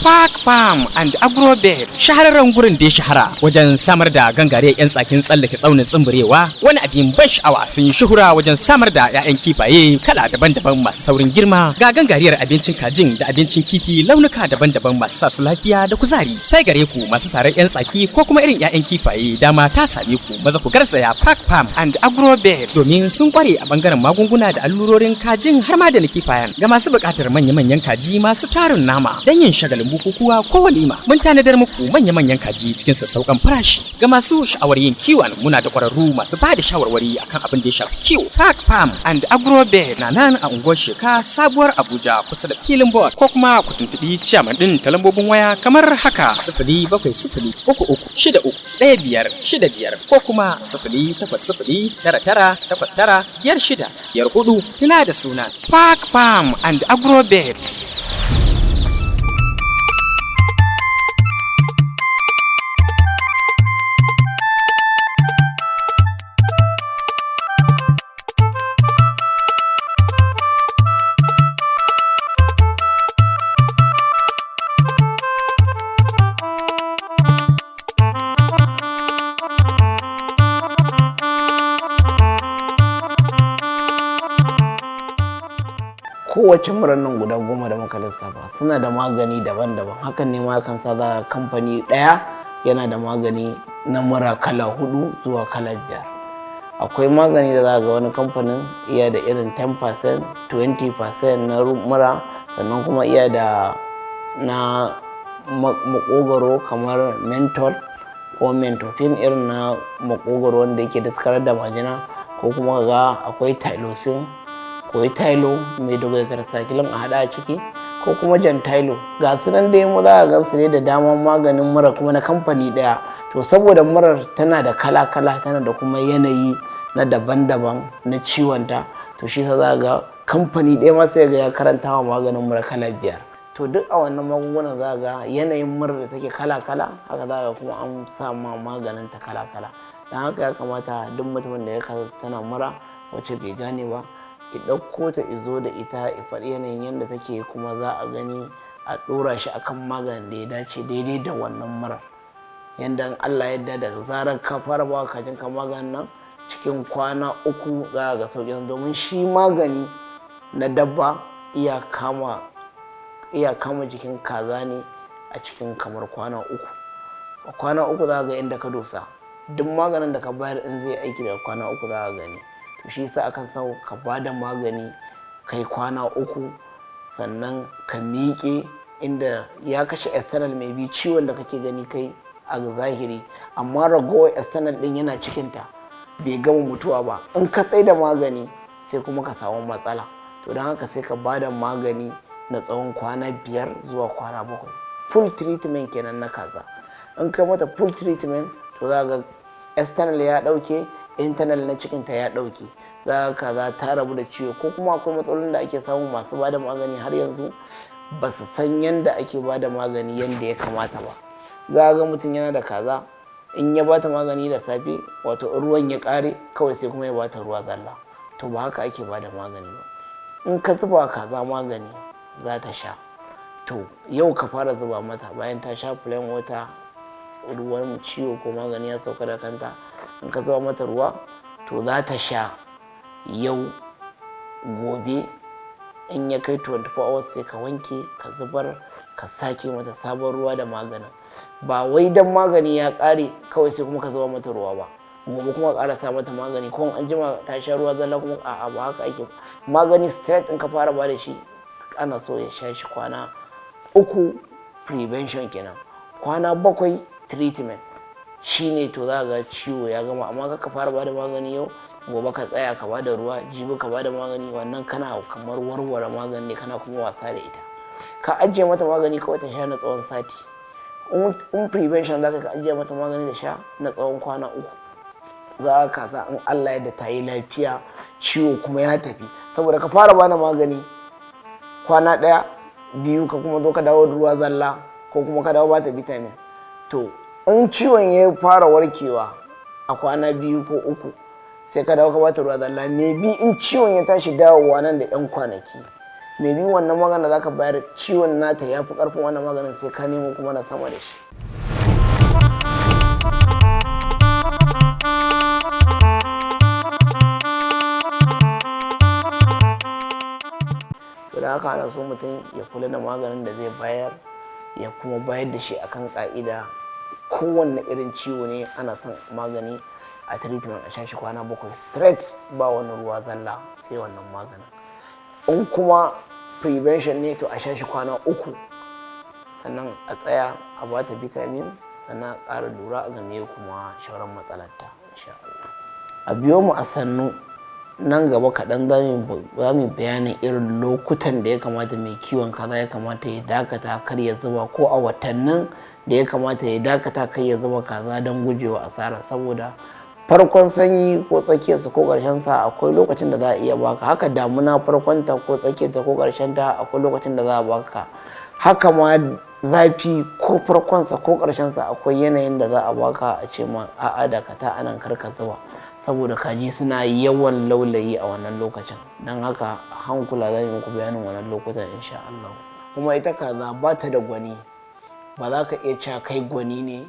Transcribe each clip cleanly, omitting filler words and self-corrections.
Park Farm and Agrobet. Shahararren gurin da ya shahara wajen samar da gangare 'yan tsakin tsallake tsaunin tsumburewa, wani abin ban sha'awa, sun yi shuhura wajen samar da 'ya'yan kifaye kala daban-daban masu saurin girma, ga gangariyar abincin kajin da abincin kifi launuka daban-daban masu sa su lafiya da kuzari. Sai gare ku masu sarar 'yan tsaki ko kuma irin 'ya'yan kifaye, dama ta same ku, maza ku garzaya Park Farm and Agrobet domin sun kware a bangaren magunguna da allurorin kajin har ma da na kifayen. Ga masu buƙatar manya-manyan kaji masu tarin nama don yin shagalin bukukuwa ko walima, mun tanadar muku manya-manyan kaji cikin sassauƙan farashi. Ga masu sha'awar yin kiwon, muna da ƙwararru masu ba da shawarwari akan abin da ya shafi kiwo. Park Farm and Agrobet na nan a unguwar Sheka, Sabuwar Abuja, kusa da filin board, ko kuma ku tuntuɓi ciyaman ɗin ta lambobin waya kamar haka: 07033631565 ko kuma 0809989895654. Tuna da suna Park Farm and Agrobet. Kowace murar nan guda 10 da muka lissafa suna da magani daban-daban. Hakan ne ma kan sa za kamfani ɗaya yana da magani na mura kala hudu zuwa kala biyar. Akwai magani da za ga wani kamfanin iya da irin 10%, 20% na mura, sannan kuma iya da na makogaro kamar menthol ko mentofin, irin na makogaro wanda yake daskarar da majina, ko kuma ga akwai tylosin ko tylo mai tetracycline a hada a ciki, ko kuma jantilo. Ga su nan dai mu za a gan su ne da dama, maganin mura kuma na kamfani daya. To saboda murar tana da kala-kala, tana da kuma yanayi na daban-daban na ciwonta, to shi za ga kamfani ɗaya ma sai ga ya karanta wa maganin mura kala biyar. To duk a wannan magungunan za ga yanayin mura da take kala-kala, haka za ga kuma an sa ma maganin ta kala-kala. Don haka ya kamata duk mutumin da ya kasance tana mura wacce bai gane ba, i ɗauko ta, izo da ita, i faɗi yanayin yadda take, kuma za a gani a ɗora shi akan maganin da ya dace daidai da wannan murar, yadda in Allah yadda da zarar ka fara ba kajin ka maganin nan, cikin kwana 3 za a ga sauƙin, domin shi magani na dabba iya kama jikin kaza ne a cikin kamar kwana 3. A kwana 3 za ga inda ka dosa. Duk maganin da ka bayar, in zai aiki, daga kwana 3 za a gani. To shi yasa akan sa ka ba da magani kai kwana 3, sannan ka miƙe inda ya kashe external, mai bi ciwon da kake gani kai a zahiri, amma ragowar external din yana cikinta bai gama mutuwa ba. In ka tsai da magani, sai kuma ka samu matsala. To don haka sai ka ba da magani na tsawon kwana 5 zuwa kwana 7, full treatment kenan na kaza. In ka mata full treatment, to za ga external ya dauke, internal na cikinta ya dauke, za ka kaza ta rabu da ciwo. Ko kuma akwai matsalolin da ake samu, masu bada magani har yanzu ba su san yadda ake bada magani yadda ya kamata ba. Za ga mutum yana da kaza, in ya bata magani da safe, wato ruwan ya kare, kawai sai kuma ya bata ruwa zalla. To ba haka ake bada magani ba. In ka zuba kaza magani za ta sha, to yau ka fara zuba mata, bayan ta sha plain water, ruwan ciwo ko magani ya sauka da kanta, in ka zuba mata ruwa, to za ta sha yau, gobe, in ya kai 24 hours, sai ka wanke ka zubar, ka sake mata sabon ruwa da maganin. Ba wai dan magani ya kare kawai sai kuma ka zuba mata ruwa ba, gobe kuma ƙara sa mata magani, ko an jima ta sha ruwa zalla kuma. A'a, ba haka ake magani. Straight in ka fara ba da shi, ana so ya sha shi kwana 3, prevention kenan, kwana 7 treatment shine, to za ga ciwo ya gama. Amma ka fara bada magani yau, gobe ka tsaya ka bada ruwa, jibi ka bada magani, wannan kana kamar warware magani ne, kana kuma wasa da ita. Ka ajiye mata magani kawai ta sha na tsawon sati. In prevention za ka ajiye mata magani da sha na tsawon kwana 3, za ka sa in Allah yadda ta yi lafiya, ciwo kuma ya tafi. Saboda ka fara bada magani kwana ɗaya, biyu, ka kuma zo ka dawo da ruwa zalla, ko kuma ka dawo bata vitamin, to in ciwon ya fara warkewa a kwana 2 ko 3, sai ka dawo ka bata ruwa zalla, maybe in ciwon ya tashi dawowa nan da yan kwanaki, Mai bi wannan maganin da zaka bayar, ciwon nata ya fi karfin wannan maganin, sai ka nemo kuma na sama da shi. To da haka ana so mutum ya kula da maganin da zai bayar, ya kuma bayar da shi akan ka'ida. Kowanne irin ciwo ne ana son magani a treatment, a sha shi kwana 7 straight, ba wani ruwa zalla sai wannan maganin. In kuma prevention ne, to a sha shi kwana 3, sannan a tsaya a bata vitamin, sannan a ƙara lura a game kuma shauran matsalarta insha Allah. A biyo mu a sannu, nan gaba kaɗan za mu bayanin irin lokutan da ya kamata mai kiwon kaza ya kamata ya dakata kar ya zuba, ko a watannin da ya kamata ya dakata kar ya zuba kaza don gujewa asara. Saboda farkon sanyi ko tsakiyarsa ko ƙarshen sa akwai lokacin da za a iya baka haka, damuna farkonta ko tsakiyarta ko ƙarshen ta akwai lokacin da za a baka haka, ma zafi ko farkonsa ko ƙarshensa akwai yanayin da za a baka a ce ma a'a, dakata anan, kar ka zuba, saboda kaji suna yawan laulayi a wannan lokacin. Don haka hankula za mu muku bayanin wannan lokutan insha Allah. Kuma ita kaza ba ta da gwani, ba za ka iya cewa kai gwani ne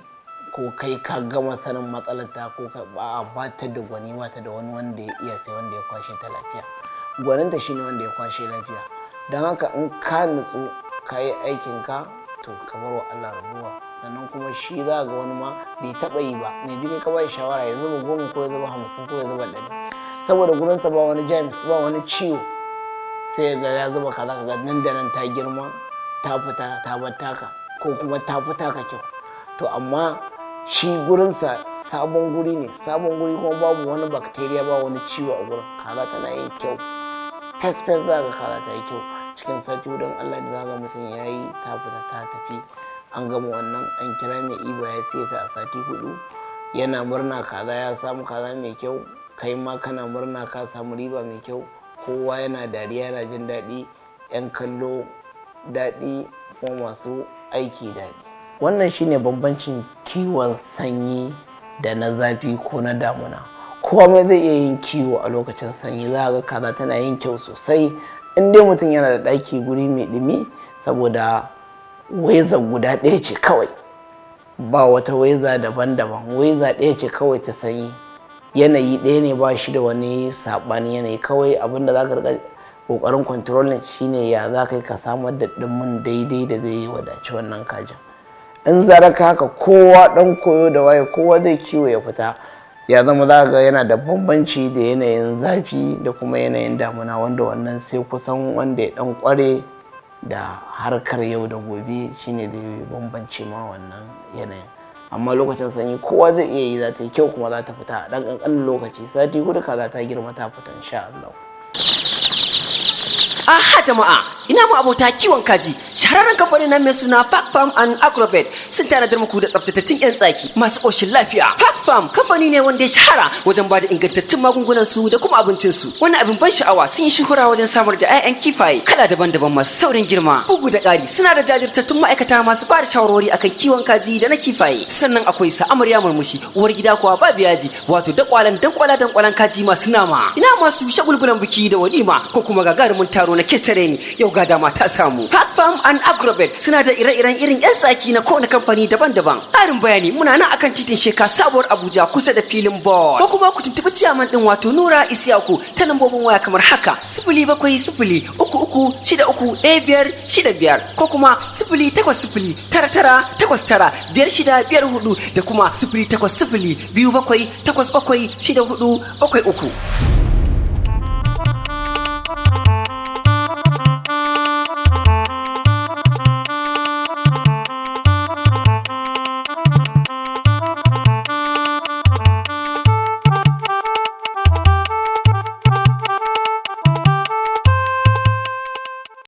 ko kai ka gama sanin matsalarta ko ka ba. Ba ta da gwani, ba ta da wani wanda ya iya sai wanda ya kwashe ta lafiya. Gwaninta shine wanda ya kwashe lafiya. Don haka in ka nutsu ka yi aikinka, to ka bar wa Allah rabuwa. Sannan kuma shi za ga wani ma bai taɓa yi ba, mai bi kai ka bai shawara ya zuba 10 ko ya zuba 50 ko ya zuba 100, saboda gurinsa ba wani germs, ba wani ciwo, sai ga ya zuba kaza, ka ga nan da nan ta girma, ta fita, ta bar taka, ko kuma ta fita ka kyau. To amma shi gurinsa sabon guri ne, sabon guri kuma babu wani bacteria, ba wani ciwo a gurin, kaza tana yin kyau fes fes. Za ga kaza ta yi kyau cikin sati hudun Allah da za ga mutum ya yi, ta fita ta tafi, an gama wannan, an kira mai iba ya siya ta a sati 4, yana murna kaza ya samu kaza mai kyau. Kai ma kana murna ka samu riba mai kyau. Kowa yana dariya, yana jin daɗi, 'yan kallo daɗi, kuma masu aiki daɗi. Wannan shine bambancin kiwon sanyi da na zafi ko na damuna. Kowa mai zai iya yin kiwo a lokacin sanyi, za ga kaza tana yin kyau sosai in dai mutum yana da ɗaki guri mai ɗumi, saboda weza guda ɗaya ce kawai, ba wata weza daban-daban, weza ɗaya ce kawai ta sanyi. Yanayi ɗaya ne, ba shi da wani saɓanin yanayi. Kawai abinda za ka riƙa ƙoƙarin controlling shine ya za ka yi ka samar da ɗumin daidai da zai yi wadaci wannan kajin. In zaraka haka, kowa ɗan koyo da waye, kowa zai kiwo ya fita, ya zama za ga yana da bambanci da yanayin zafi da kuma yanayin damuna, wanda wannan sai kusan wanda ya ɗan ƙware da harkar yau da gobe shine zai bambance ma wannan yanayin. Amma lokacin sanyi kowa zai iya yi, za ta yi kyau kuma za ta fita a ɗan ƙanƙanin lokaci, sati 4 kaza ta girma ta fita insha Allah. Aha jama'a, ina mu abota kiwon kaji. Shahararren kamfanin nan mai suna Park Farm and Agrobet sun tanadar muku da tsaftatattun 'yan tsaki masu ƙoshin lafiya. Park Farm kamfani ne wanda ya shahara wajen bada ingantattun magungunan su da kuma abincin su. Wani abin ban sha'awa, sun yi shuhura wajen samar da 'ya'yan kifaye kala daban-daban masu saurin girma. Bugu da ƙari, suna da jajirtattun ma'aikata masu bada shawarwari akan kiwon kaji da na kifaye. Sannan akwai sa amarya murmushi, uwar gida kuwa babu yaji, wato dakwalan dankwala dankwalan kaji masu nama. Ina masu shagulgulan biki da walima ko kuma gagarumin taro na ketare ni, yau ga dama ta samu. Park Farm and Agrobet suna da ire-iren irin 'yan tsaki na kowane kamfani daban-daban. Ƙarin bayani, muna nan akan titin Sheka, Sabuwar Abuja, kusa da filin ball. Ko kuma ku tuntuɓi ciyaman ɗin, wato Nura Isiyaku, ta lambobin waya kamar haka: 07033631565, ko kuma 08099895654, da kuma 08027876473.